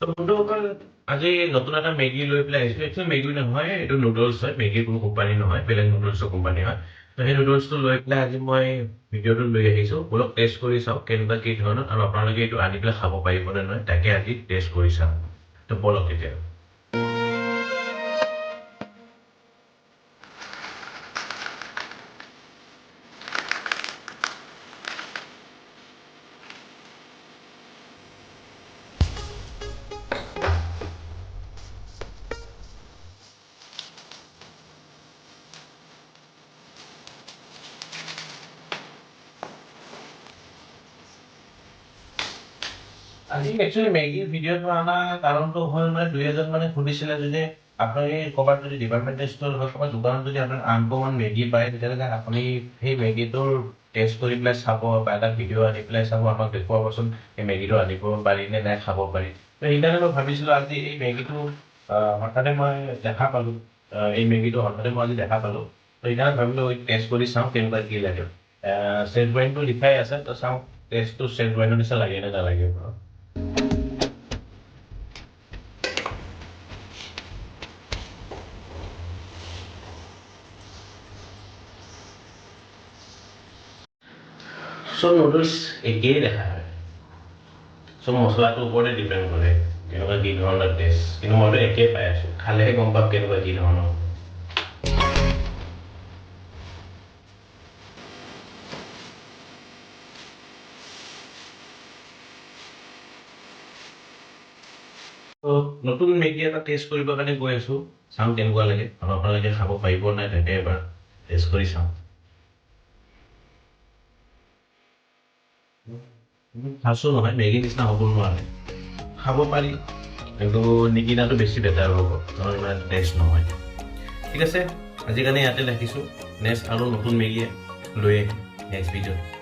তো বন্ধুসকল, আজি নতুন এটা মেগী লৈ পেলাই আহিছোঁ। একচুৱেলি মেগী নহয়, এইটো নুডলছ হয়। মেগীৰ কোনো কোম্পানী নহয়, বেলেগ নুডলছৰ কোম্পানী হয়। তো সেই নুডলছটো লৈ পেলাই আজি মই ভিডিঅ'টো লৈ আহিছোঁ। ব'লক, টেষ্ট কৰি চাওঁ কেনেকুৱা কি ধৰণৰ আৰু আপোনালোকে এইটো আনি পেলাই খাব পাৰিবনে নহয়, তাকে আজি টেষ্ট কৰি চাওঁ। তো ব'লক এতিয়া। আজি একচুৱেলি মেগীৰ ভিডিঅ'টো অনা কাৰণটো হ'ল, মানে দুই এজন মানে সুধিছিলে, যদি আপুনি ক'ৰবাত যদি ডিপাৰ্টমেণ্টেল ষ্ট'ৰ হওক, ক'ৰবাত দোকানত যদি আপোনাৰ আনকমন মেগী পায়, তেতিয়াহ'লে আপুনি সেই মেগীটোৰ টেষ্ট কৰি পেলাই চাব বা এটা ভিডিঅ' আনি পেলাই চাব, আমাক দেখুৱাবচোন এই মেগীটো আনিব পাৰি নে নাই, খাব পাৰি। তো সেইকাৰণে মই ভাবিছিলোঁ আজি এই মেগীটো হঠাতে মই দেখা পালোঁ, এই মেগীটো হঠাতে মই আজি দেখা পালোঁ। তো সেইকাৰণে ভাবিলোঁ টেষ্ট কৰি চাওঁ কেনেকুৱা কি লাগে। চেজৱানটো লিখাই আছে, তো চাওঁ টেষ্টটো চেজৱানৰ নিচিনা লাগে নে নালাগে। চব নুডলছ একেই দেখা হয়, চব মছলাটোৰ ওপৰতে ডিপেণ্ড কৰে কেনেকুৱা কি ধৰণৰ টেষ্ট। কিন্তু মইতো একেই পাই আছোঁ, খালেহে গম পাম কেনেকুৱা কি ধৰণৰ। তো নতুন মেগী এটা টেষ্ট কৰিবৰ কাৰণে গৈ আছোঁ, চাওঁ কেনেকুৱা লাগে আৰু আপোনালোকে খাব পাৰিব নাই, তাকে এবাৰ টেষ্ট কৰি চাওঁ। খাচো নহয়, মেগীৰ নিচিনা হ'ব নোৱাৰে। খাব পাৰি, কিন্তু নিকিনাটো বেছি বেটাৰ হ'ব, কাৰণ ইমান টেষ্ট নহয়। ঠিক আছে, আজিৰ কাৰণে ইয়াতে ৰাখিছোঁ। নেক্সট আৰু নতুন মেগী লৈ আহিম নেক্সট ভিডিঅ'ত।